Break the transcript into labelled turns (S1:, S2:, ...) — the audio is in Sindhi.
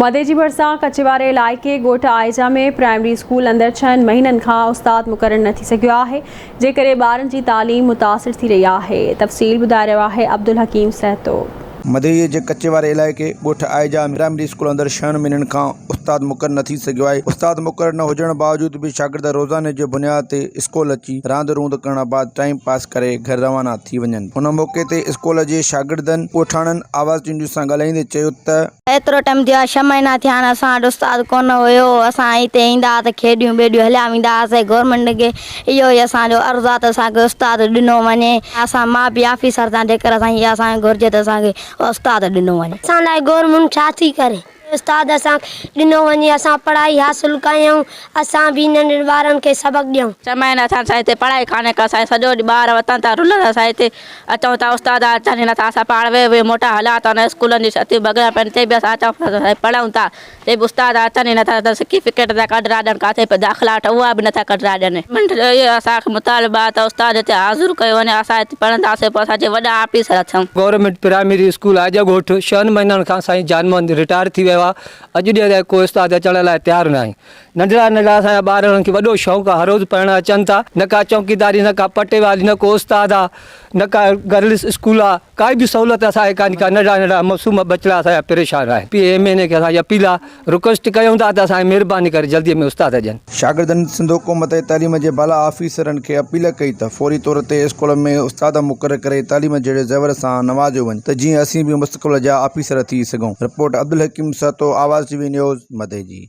S1: مديجي ڀرسان ڪچي واري علائقي ڳوٺ آئيجا ۾ پرائمري اسڪول اندر ڇهن مهينن کان استاد مقرر نه ٿي سگهيو آهي جنهن ڪري ٻارن جي تعليم متاثر ٿي رهي آهي تفصيل ٻڌائي رهيو آهي عبدالحڪيم سهتو.
S2: مديجي جي ڪچي واري علائقي ڳوٺ آئيجا ۾ پرائمري اسڪول اندر ڇهن مهينن کان استاد مقرر نه ٿي سگهيو آهي استاد مقرر نه هجڻ باوجود به شاگرد روزاني جي بنياد تي اسڪول اچي راند روند ڪرڻ بعد ٽائيم پاس ڪري گهر روانا ٿي وڃن ان موقعي تي اسڪول جي شاگردن ڳوٺاڻن آواز ٽي نيوز سان ڳالهائيندي چيو ته.
S3: ايترو ٽائيم ٿيو آهي ڇهه مهينا ٿيا آهن اسان وٽ استاد ڪونه هيو اسان هتي ايندا ها ته کيڏيون ٻيڏيون هليا ويندا هئاسين گورنمينٽ کي اهو ئي اسان جو عرض آهي ته اسان کي استاد ڏنو وڃي اسان مان به آفيسر ٿيان جيڪر اسان کي اسان کي گهرجي ته اسان کي استاد ڏنو وڃي.
S4: اسان لاء گورنمينٽ ڇا ٿي ڪري استاد اسان کي ڏنو وڃي اسان پڙهائي حاصل ڪيون اسان به ننڍن ٻارن کي سبق ڏيون.
S5: ڇهه مهينا ٿيا آهن اسان هتي پڙهائي ڪانهي ڪا اسان سڄو ڏينهن ٻار وتن ٿا رلن ٿا اسان هتي اچون ٿا استاد اچن ئي نٿا اسان پاڻ ويهي ويهي موٽا هليا ٿا وڃن اسڪولن جون ڇتيون ڀڳل پيون تي به اسان اچون ٿا پڙهون ٿا تي به استاد اچن ئي نٿا ته سرٽيفڪيٽ ٿا ڪڍرائي ڏين ڪاٿي پيا داخلا وٺ اها به نٿا ڪڍرائي ڏين. منٽ جو اهو اسان کي مطالبو آهي ته استاد هتي حاضر ڪيو وڃي اسان هتي پڙهنداسين پوء اسان جي وڏا آفيسر ٿيون.
S6: گورنمينٽ پرائمري اسڪول آجا ڳوٺ ڇهن مهينن کان سائين جان محمد رٽائر ٿي ويو آهي اڄ ڏينهن تائين ڪو استاد اچڻ لاء تيار ناهي ننڍڙا ننڍڙا اسان جا ٻار انهن کي وڏو شوق آ هر روز پڙهڻ اچن ٿا نه ڪا چوڪيداري نه ڪا پٽيوالي نه ڪو استاد آ نه ڪا گرلس اسڪول آ ڪائي به سهولت اسان کي ڪانهي ڪا ننڍڙا ننڍڙا معصوم ٻچڙا اسان جا پريشان آهن پي ايم اين اي کي اسان اپيل آ رڪويسٽ ڪيون ٿا ته اسان کي مهرباني ڪري جلدي ۾ استاد ڏين.
S2: شاگردن سنڌ حڪومت ۽ تعليم جي بالا آفيسرن کي اپيل ڪئي ته فوري طور تي اسڪول ۾ استاد مقرر ڪري تعليم جهڙي زيور سان نوازيو وڃي ته جيئن اسين به مستقبل جا آفيسر ٿي سگهون report Abdulhakeem Sahto Awaz T V news Madeji.